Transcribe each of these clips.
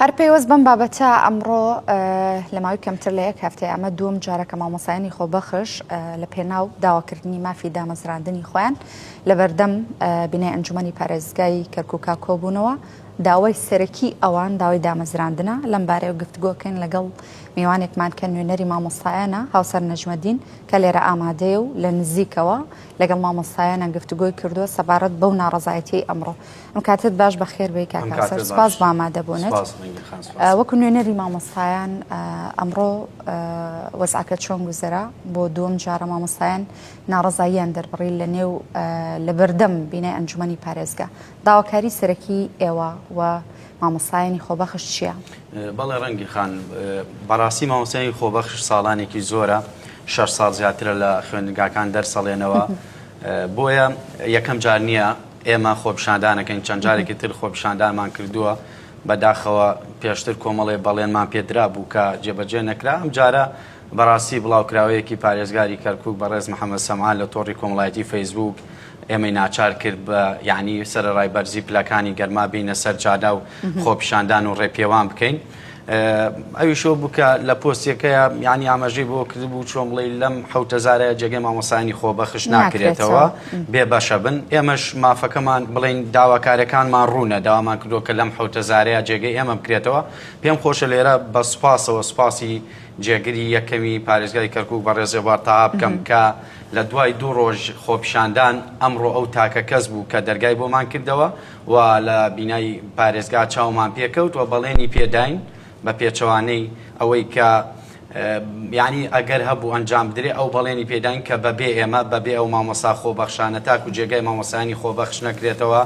هەر پەیوەست بەم بابەتە ئەمڕۆ لە ماوەی کەمتر لە یەک هەفتەیە ئەمە دووەم جارە کە مامۆستایانی خۆبەخش لە پێناو داواکردنی مافی دامەزراندنی خۆیان لە بەردەم بینای ئەنجومەنی پارێزگای کەرکووکا کۆبوونەوە داوای سەرەکی ئەوان داوای دامەزراندنە لەم بارەیەوە گفتگۆکەین لەگەڵ میوانێکمان کە نوێنەری مامۆستایانە هاوسەر نەجمەدین کە لێرە ئامادەیە و لە نزیکەوە لەگەڵ مامۆستایانە گفتوگۆی کردووە سەبارەت بەو ناڕەزایەتیەی ئەمڕۆ. ئەم کاتت باش بەخێر بێی کاک هاوسەر سپاس بۆ ئامادەبوونت. وەکو نوێنەری مامۆستایان ئەمڕۆ وەزعەکە چۆن گوزەرا بۆ دووەم جارە مامۆستایان ناڕەزاییان دەربڕی لە نێو لە بەردەم بینای ئەنجومەنی پارێزگا داواکاری سەرەکی ئێوە و مامۆستایانی خۆبەخش چییە؟ بەڵێ ڕەنگی خان بەڕاستی مامۆستایانی خۆبەخش ساڵانێکی زۆرە شەش ساڵ زیاترە لە خوێندنگاکان دەرسەڵێنەوە بۆیە یەکەم جار نییە ئێمە خۆپیشاندانەکەین چەند جارێکی تر خۆپیشاندانمان کردووە بەداخەوە پێشتر کۆمەڵێ بەڵێنمان پێدرا بوو کە جێبەجێ نەکرا ئەم جارە بەڕاستی بڵاوکراوەیەکی پارێزگاری کەرکک بەڕێز محەممەد سەمان لە تۆڕی کۆمەڵایەتی فەیسبوک ئێمەی ناچار کرد بە یعنی سەرەڕای بەرزی پلەکانی گەرما بینە سەر جادا و خۆپیشاندان و ڕێپێوان بکەین. ئەویش ئەوە بوو کە لە پۆستەکەیا یانی ئاماژەی بۆ کردبوو چۆن بڵێ لەم حوتەزارە جێگەی مامۆسانی خۆبەخش ناکرێتەوە بێ بەشە بن ئێمەش مافەکەمان بڵین داواکارەکانمان ڕوونە داوامان کردووە کە لەم حوتەزارەیە جێگەی ئێمە بکرێتەوە پێم خۆشە لێرە بە سوپاسەوە سوپاسی جێگری یەکەمی پارێزگای کەرکک بە ڕێزێبار تەها بکەم کە لە دوای دوو ڕۆژ خۆپیشاندان ئەمڕۆ ئەو تاکە کەس بوو کە دەرگای بۆمان کردەوە و لە بینای پارێزگا چاومان پێکەوت و بەڵێنی پێداین بە پێچەوانەی ئەوەی کە یانی ئەگەر هەبوو ئەنجام بدرێ ئەو بەڵێنی پێداین کە بەبێ ئێمە بەبێ ئەو مامۆسا خۆبەخشانە تاکو جێگای مامۆسایانی خۆبەخش نەکرێتەوە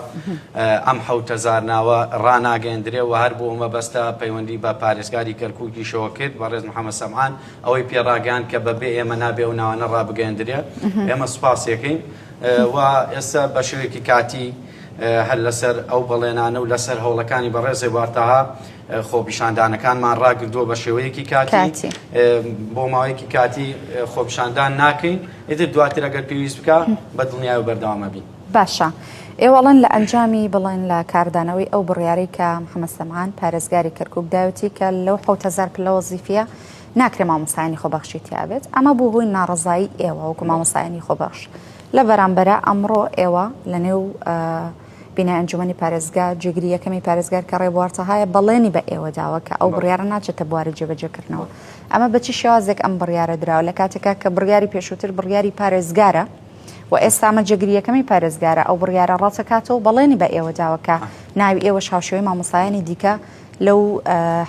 ئەم 7000 ناوە ڕناگەندرێ و هەر بۆ مەبەستە پەیوەندی بە پارێزگاری کەرکووکیشەوە کرد بەڕێز محەممەد سەمعان ئەوەی پێڕاگەیان کە بەبێ ئێمە نابێ ئەو ناوانە ڕابگەندرێ ئێمە سوپاسێکین و ئێستا بە شێوەیەکی کاتی هەر لەسەر ئەو بەڵێنانە و لەسەر هەوڵەکانی بەڕێز ڕێبوار تەها خۆپیشاندانەکانمان ڕاگردووە بە شێوەیەکی کاتی بۆ ماوەیەکی کاتی خۆپیشاندان ناکەین ئیتر دواتر ئەگەر پێویست بکە بە دڵنیای و بەردەوامە بین. باشە ئێوە ئەڵێن لە ئەنجامی بڵێن لە کاردانەوەی ئەو بڕیارەی کە محەمەد سەمعان پارێزگاری کەرکوک داوێتی کە لەو 7000 پلە وەزیفیە ناکرێ مامۆستایانی خۆبەخشی تیابێت ئەمە بوو هۆی ناڕەزایی ئێوە وەکو مامۆستایانی خۆبەخش لە بەرامبەرا ئەمڕۆ ئێوە لە نێو بینای ئەنجومەنی پارێزگا جێگری یەکەمی پارێزگار کە ڕێبوار تەهایە بەڵێنی بە ئێوە داوە کە ئەو بڕیارە ناچێتە بواری جێبەجێکردنەوە ئەمە بە چی شێوازێک ئەم بڕیارە دراوە لە کاتێکا کە بڕیاری پێشووتر بڕیاری پارێزگارە و ئێستا ئەمە جێگری یەکەمی پارێزگارە ئەو بڕیارە ڕەتەکاتەوە بەڵێنی بە ئێوە داوە کە ناوی ئێوەش هاوشێوەی مامۆستایانی دیکە لەو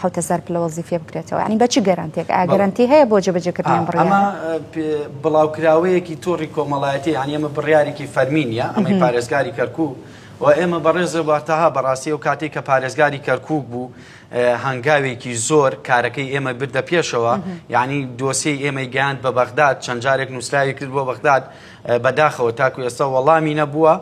7000 پلە وەزیفیە بکرێتەوە یعنی بە چ گەرانتێک ئا گەرەنتی هەیە بۆ جێبەجێکردنی ئەم بڕیارە؟ ئەمە بڵاوکراوەیەکی تۆڕی کۆمەڵایەتی یعنی ئەمە بڕیارێکی فەرمی نییە ئەمەی پارێزگاری کەرکوک و ئێمە بەڕێز ڕێبوار تەها بەڕاستی ئەو کاتێک کە پارێزگاری کەرکوک بوو هەنگاوێکی زۆر کارەکەی ئێمە بردە پێشەوە یعنی دۆسیەی ئێمەی گەیاند بە بەغداد چەند جارێک نووسراوی کرد بۆ بەغداد بەداخەوە تاکو ئێستا وەڵامی نەبووە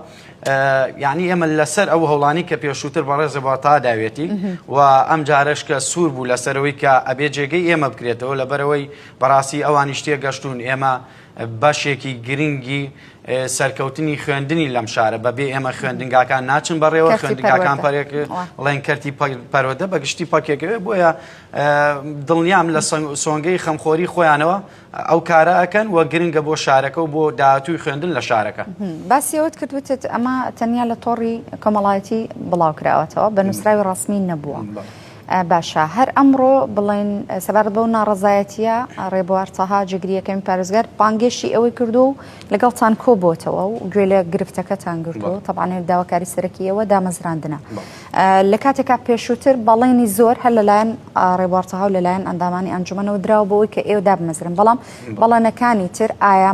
یانی ئێمە لەسەر ئەو هەوڵانی کە پێشووتر بەڕێز ڕێبوار داوێتی و ئەم جارەش کە سوور بوو لەسەرەوەی کە ئەبێ جێگەی ئێمە بکرێتەوە لەبەرەوەی بەڕاستی ئەوانیش تێگەشتون ئێمە بەشێکی گرنگی سەرکەوتنی خوێندنی لەم شارە بەبێ ئێمە خوێندنگاکان ناچن بەڕێوە خوێندنگاکان پەرێک بڵێن کەرتی پەروەردە بە گشتی پەکێکەوێ بۆیە دڵنیام لە سۆنگەی خەمخۆری خۆیانەوە ئەو کارە ئەکەن و گرنگە بۆ شارەکە و بۆ داهاتووی خوێندن لە شارەکە. باسی ئەوەت کرد وتت ئەمە تەنیا لە تۆڕی کۆمەڵایەتی بڵاو کراوەتەوە بە نووسراوی ڕەسمی نەبووە. باشە هەر ئەمڕۆ بڵێن سەبارەت بەو ناڕەزایەتیە ڕێبوار تەها جێگری یەکەمی پارێزگار بانگێشتی ئەوەی کردو و لەگەڵتان کۆبۆتەوە و گوێ لە گرفتەکەتان گرتووە تەبعەن داواکاری سەرەکی ئێوە دامەزراندنە. لە کاتێکا پێشووتر بەڵێنی زۆر هەر لەلایەن ڕێبوار تەها و لەلایەن ئەندامانی ئەنجومەنەوە دراوە بۆ ئەوەی کە ئێوە دابمەزرن بەڵام بەڵێنەکانی تر ئایا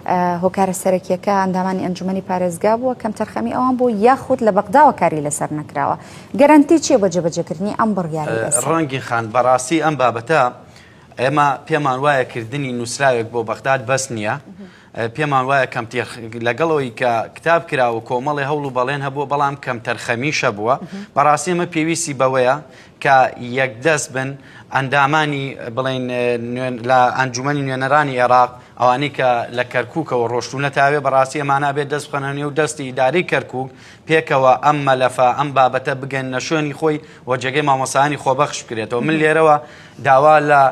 هۆکارە سەرەکیەکە ئەندامانی ئەنجومەنی پارێزگا بووە کەمتەرخەمی ئەوان بوو یاخود لە بەغداوە کاری لەسەر نەکراوە گەرەنتی چییە بۆ جێبەجێکردنی ئەم بڕیارەی ئێستا؟ ڕەنگین خان، بەڕاستی ئەم بابەتە ئێمە پێمان وایە کردنی نووسراوێک بۆ بەغداد بەس نییە، پێمان وایە کەمتێر لەگەڵ ئەوەی کە کتاب کرا و کۆمەڵی هەوڵ و بەڵێن هەبووە بەڵام کەمتەرخەمیش هەبووە بەڕاستی ئەمە پێویستی بەوەیە کە یەکدەست بن ئەندامانی بڵێن لە ئەنجومەنی نوێنەرانی عێراق. ئەوانەی کە لە کەرکووکەوە ڕۆشتوونەتە ئەوێ بەڕاستی ئەمانە ئەبێت دەست بخەنە نێو دەستی ئیدارەی کەرکووک پێکەوە ئەم مەلەفە ئەم بابەتە بگەننە شوێنی خۆی و جێگەی مامۆستایانی خۆبەخش بکرێتەوە من لێرەوە داوا لە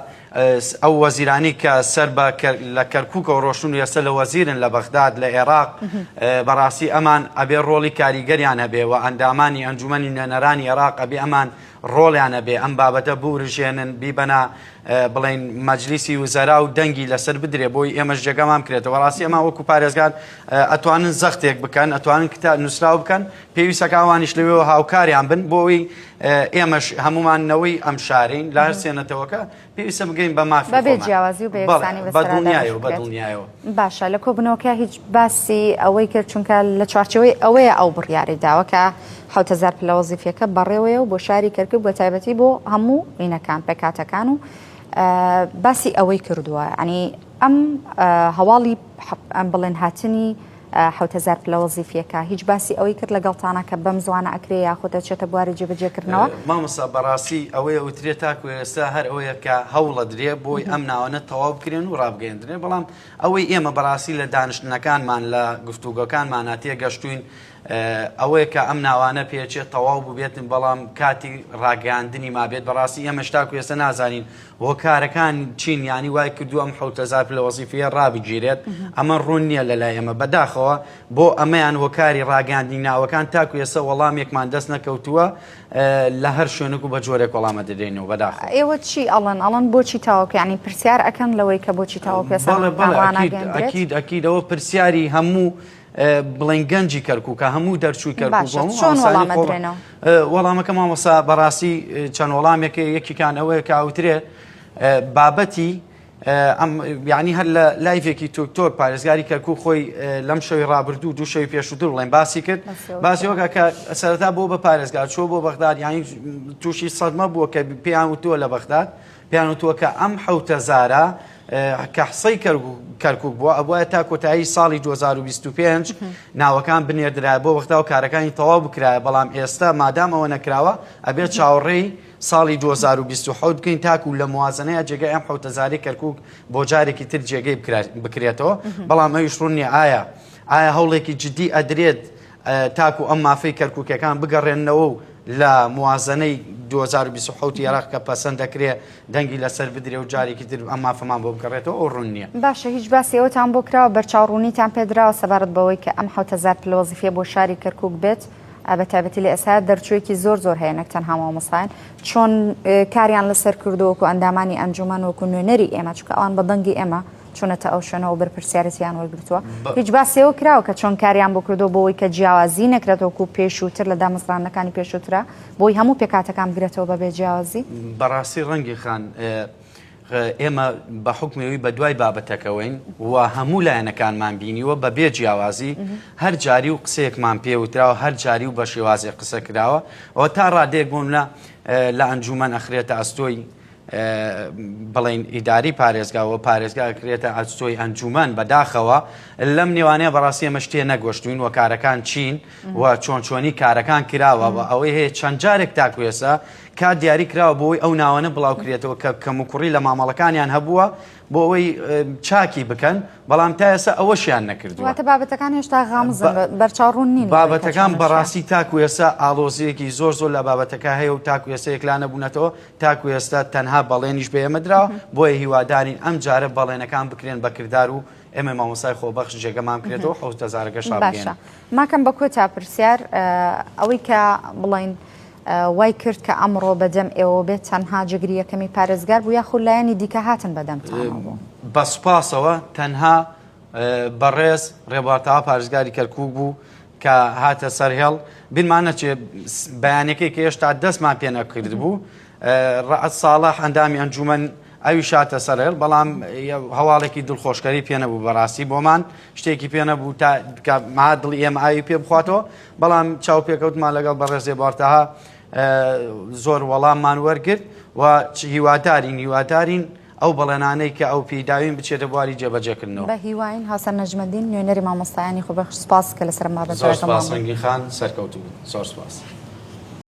ئەو وەزیرانی کە سەر بە لە کەرکووکەوە ڕۆشتون و ئێستا لە وەزیرن لە بەغداد لە عێراق بەڕاستی ئەمان ئەبێ ڕۆڵی کاریگەریان هەبێ و ئەندامانی ئەنجومەنی نوێنەرانی عێراق ئەبێ ئەمان ڕۆڵیان هەبێ ئەم بابەتە بورژێنن بیبەنە بڵێین مەجلیسی وزەرا و دەنگی لەسەر بدرێ بۆی ئێمەش جێگامان بکرێتەوە ڕاستی ئەمە وەکو پارێزگار ئەتوانن زەختێک بکەن ئەتوانن کتا نووسراو بکەن پێویستەکە ئەوانیش لەوێەوە هاوکاریان بن بۆ ئەوی ئێمەش هەمومان نەوەی ئەم شارین لە هەر سێنەتەوەکە پێویستە بگەین بە مافی بەبێ جیاوازی و بەیەکسانی بە دڵنیایەوە بە دڵنیایەوە. باشە لە کۆبوونەوەکە هیچ باسی ئەوەی کرد چونکە لە چوارچێوەی ئەوەیە ئەو بڕیاری داوە کە 7000 پلە وەزیفیەکە بەڕێوەیە و بۆ شاری کەرکوک بە تایبەتی بۆ هەموو مینەکان پێکهاتەکان و باسی ئەوەی کردووە ینی ئەم هەواڵی ئەم بڵێن هاتنی 7000 پلە وەزیفیەکە هیچ باسی ئەوەی کرد لەگەڵتانە کە بەم زوانە ئەکرێ یاخود دەچێتە بواری جێبەجێکردنەوە؟ مامۆستا بەڕاستی ئەوەیە وترێ تاکو ئێستا هەر ئەوەیە کە هەوڵە درێ بۆی ئەم ناوەنە تەواو بکرێن و ڕابگەیەندرێن بەڵام ئەوەی ئێمە بەڕاستی لە دانیشتنەکانمان لە گفتوگۆکانمانا تێگەشتوین ئەوەیە کە ئەم ناوانە پێچێت تەواو بووبێتن بەڵام کاتی ڕاگەیاندنی مابێت بەڕاستی ئێمەش تاکو ئێستا نازانین هۆکارەکان چین یانی وای کردووە ئەم 7000 پلە وەزیفیە ڕابگیرێت ئەمە ڕوون نییە لە لای ئێمە بەداخەوە بۆ ئەمەیان هۆکاری ڕاگەاندنی ناوەکان تاکو ئێستا وەڵامێکمان دەست نەکەوتووە لە هەر شوێنێک و بە جۆرێک وەڵامە دەدەینەوە بەداخەوە. ئێوە چی ئەڵێن ئەڵێن بۆچی تاوەکو یانی پرسیار ئەکەن لەوەی کە بۆچی تاوەکو ئێستا بەڵێ بەڵێ ئەکید ڕاناگەیەندرێت؟ ئەکید ئەکید ئەوە پرسیاری هەموو بڵێن گەنجی کەرکووکە هەموو دەرچووی کەرکووک باشە چۆن وەڵام ئەدرێنەوە؟ وەڵامەکە مامۆستا بەڕاستی چەند وەڵامێکە یەکیکان ئەوەیە کە ئەوترێ بابەتی ئەم یعنی هەر لە live ێکی تۆک تۆک پارێزگاری کەرکوک خۆی لەم شەوی ڕابردوو دوو شەوی پێشووتر بڵێن باسی کرد باسی وەکە کە سەرەتا بۆ بە پارێزگار چۆ بۆ بەغداد یعنی تووشی سەدمە بووە کە پێیان وتووە لە بەغداد پێیان وتووە کە ئەم حوتەزارە کە حسەی کەرکک بووە ئەبواە تا کۆتایی ساڵی 2025 ناوەکان بنێردرایە بۆ بەغدا و کارەکانی تەواو بکرایە بەڵام ئێستا مادام ئەوە نەکراوە ئەبێت چاوەڕێی ساڵی 2027 بکەین تاکو لە موازنەیە جێگای ئەم حوتەزاری کەرکک بۆ جارێکی تر جێگەی بکرێتەوە بەڵام ئەویش ڕوون نییە ئایا ئایا هەوڵێکی جدی ئەدرێت تاکو ئەم مافەی کەرکوکیەکان بگەڕێننەوە و لە موازنەی 2027 عێراق کە پەسەند دەکرێ دەنگی لەسەر بدرێ و جارێکی تر ئەم مافەمان بۆ بگەڕێتەوە ئەو ڕوون نییە. باشە هیچ باسی ئەوەتان بۆ کراوە بەرچاوڕوونیتان پێدراوە سەبارەت بەوەی کە ئەم 7000 پلە وەزیفیە بۆ شاری کەرکوک بێت بە تایبەتی لە ئێستا دەرچوویەکی زۆر زۆر هەیە نەک تەنها مامۆستایان چۆن کاریان لەسەر کردووە وەکو ئەندامانی ئەنجومەن وەکو نوێنەری ئێمە چونکە ئەوان بە دەنگی ئێمە چونەتە ئەو شوێنەوە بەرپرسیارەتیان وەرگرتووە هیچ باسی ئەوە کراوە کە چۆن کاریان بۆ کردووە بۆ ئەوەی کە جیاوازی نەکرێت وەکو پێشووتر لە دامەزراندنەکانی پێشووترا بۆی هەموو پێکهاتەکان بگرێتەوە بەبێ جیاوازی؟ بەڕاستی ڕەنگی خان ئێمە بە حوکمی ئەوی بە دوای بابەتەکەوەین و هەموو لایەنەکانمان بینیوە بە بێ جیاوازی هەر جاری و قسەیەکمان پێوتراوە هەر جاری و بە شێوازێک قسە کراوە ئەوە تا ڕادەیەک بۆ منە لە ئەنجومەن ئەخرێتە ئەستۆی بڵێین ئیداری پارێزگا و پارێزگا کرێتە ئەستۆی ئەنجومەن بەداخەوە لەم نێوانەیە بەڕاستی ئێمە شتێ نەگۆشتوین و کارەکان چین و چۆن چۆنی کارەکان کراوە و ئەوەی هەیە چەند جارێک تاکو ئێستا کات دیاری کراوە بۆی ئەو ناوانە بڵاو کرێتەوە کە کەموکوڕی لە مامەڵەکانیان هەبووە بۆ ئەوەی چاکی بکەن بەڵام تا ئێستا ئەوەشیان نەکردووە. واتە بابەتەکان هێشتا غامزن بەرچاو ڕوون نین. بابەتەکان بەڕاستی تاکو ئێستا ئاڵۆزییەکی زۆر زۆر لە بابەتەکە هەیە و تاکو ئێستا یەکلا نەبوونەتەوە تاکو ئێستا تەنها بەڵێنیش بە ئێمە دراوە بۆیە هیوادارین ئەم جارە بەڵێنەکان بکرێن بە کردار و ئێمەی مامۆستای خۆبەخش جێگەمان بکرێتەوە حەوتەزارەکەش ڕابگەیەنن. باشە ماکەم بە کۆتا پرسیار ئەوەی کە بڵێین وای کرد کە ئەمڕۆ بەدەم ئێوە بێت تەنها جێگری یەکەمی پارێزگار بوو یاخود لایەنی دیکە هاتن بەدەمتانەوە بوو؟ بە سوپاسەوە تەنها بەڕێز ڕێبوار تەها پارێزگاری کەرکوک بوو کە هاتە سەر هێڵ بیرمان نەچێ بەیانەکەی کە هێشتا دەستمان پێ نەکردبوو ڕەعد ساڵح ئەندامی ئەنجومەن ئەویش هاتە سەر هێڵ بەڵام هەواڵێکی دڵخۆشکەری پێ نەبوو بەڕاستی بۆمان شتێکی پێ نەبوو تا کە ما دڵی ئێمە ئاوی پێ بخواتەوە بەڵام چاوپێکەوتمان لەگەڵ بەڕێز ڕێبوار تەها زۆر وەڵاممان وەرگرت و هیوادارین هیوادارین ئەو بەڵێنانەی کە ئەو پێی داوین بچێتە بواری جێبەجێکردنەوە. بە هیواین. هاوسەر نەجمەدین، نوێنەری مامۆستایانی خۆبەخش سوپاس کە لەسەر ئەم بابەتە زۆر لەگەڵمان سوپاس بووی. ڕەنگین خان، سەرکەوتوو بیت. زۆر سوپاس.